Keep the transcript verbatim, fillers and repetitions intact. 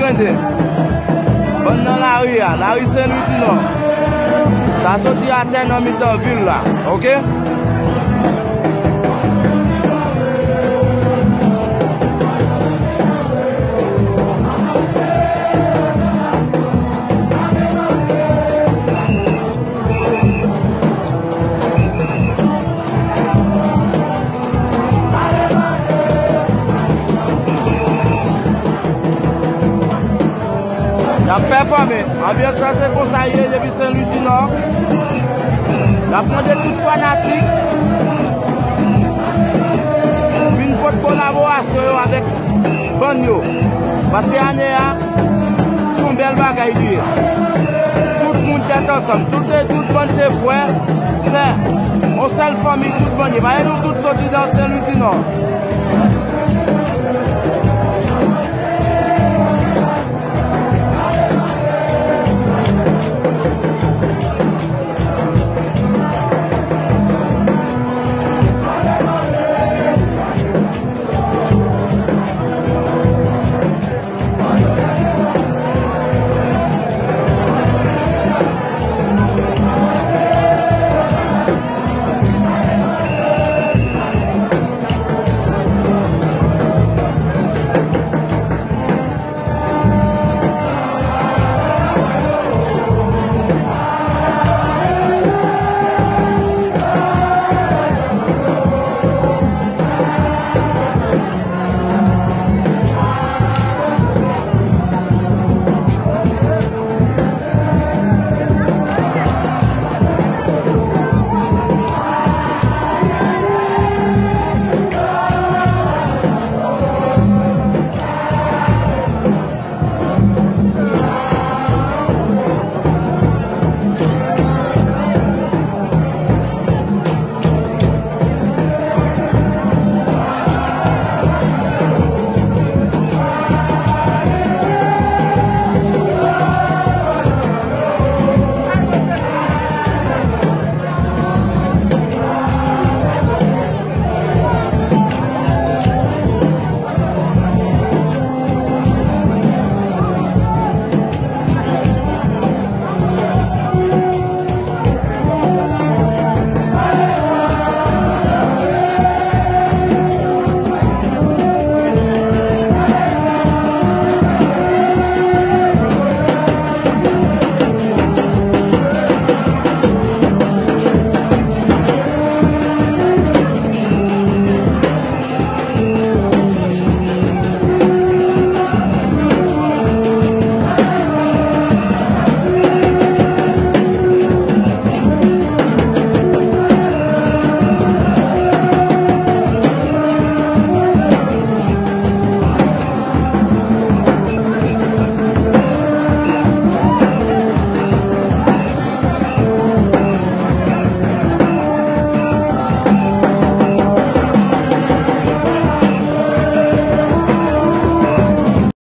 Tande. Bann nan lari a, lari Sen Lwi di Nò. Sa soti atè nan mitan vil la, oke? Y ap pèfòme. Anbyans la se konsa l ye depi Sen Lwi di Nò. N ap mande tout fanatik vin pot kolaborasyon yo avèk bann yo. Paske ane a, se yon bèl bagay li ye. Tout moun tèt ansanm, tout, tout bann se frè, sè, yon sèl fanmi, tout bann ye. Paske nou tout soti nan Sen Lwi di Nò.